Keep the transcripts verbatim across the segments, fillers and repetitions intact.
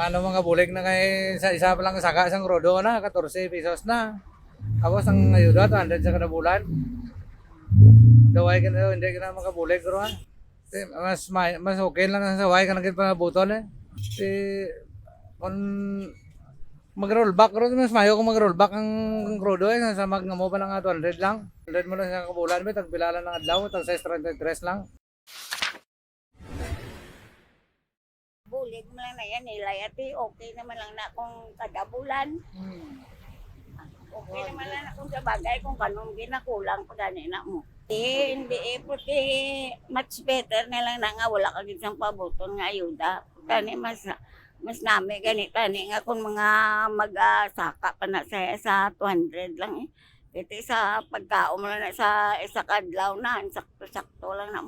Ano, mga bulig na kay sa isa pa lang saka sang krudo na, katorse pesos na. Tapos ang ayuda, two hundred sa kada bulan. Daway ka na, hindi ka na makabulig, bro, ha? Eh, mas may, mas okay lang sa way ka nagit panabuton, eh. Si, kung mag-rollback, bro, mas mayo kung mag-rollback ang, ang krudo, eh, sa mag-, mo pa lang nga two hundred lang. Two hundred mo lang sa kabulan, may tagpila lang ng adlaw, tag sais treinta y tres lang. Bulig mo lang na yan, ilay ati, okay naman lang na kung kada bulan. Hmm. Okay naman lang na kung sa bagay, kung kanong ginakulang pa gani na mo. Eh, hindi eh, pwede much better na lang na nga wala ka gid sang pabuton nga ayuda. Gani mas, mas nami gani tani nga kung mga magasaka pa na sa, sa two hundred lang eh. Ito sa pagkaon mo lang na sa isa ka adlaw na, sakto-sakto lang na.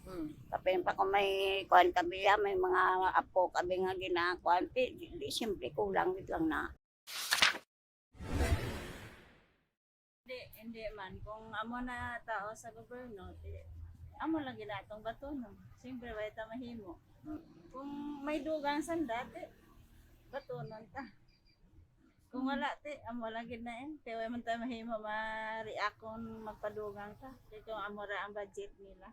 Hmm. Kapin pa kung may kuwan kami, ah, may mga apo kami nga ginakuwan, di, di, di, siyempre kulang gid lang na. Hindi, hindi man. Kung amo na tao sa gobyerno, di, amo lang gid atong batunon. Siyempre, wala ta mahimo. Kung may dugang sanda, di, batunon ta. Kung wala, ti, amo lang gid na, eh. Kay wala man tayo mahimo ma-react kung magpadugang ta. Kay kung amo ra ang budget nila.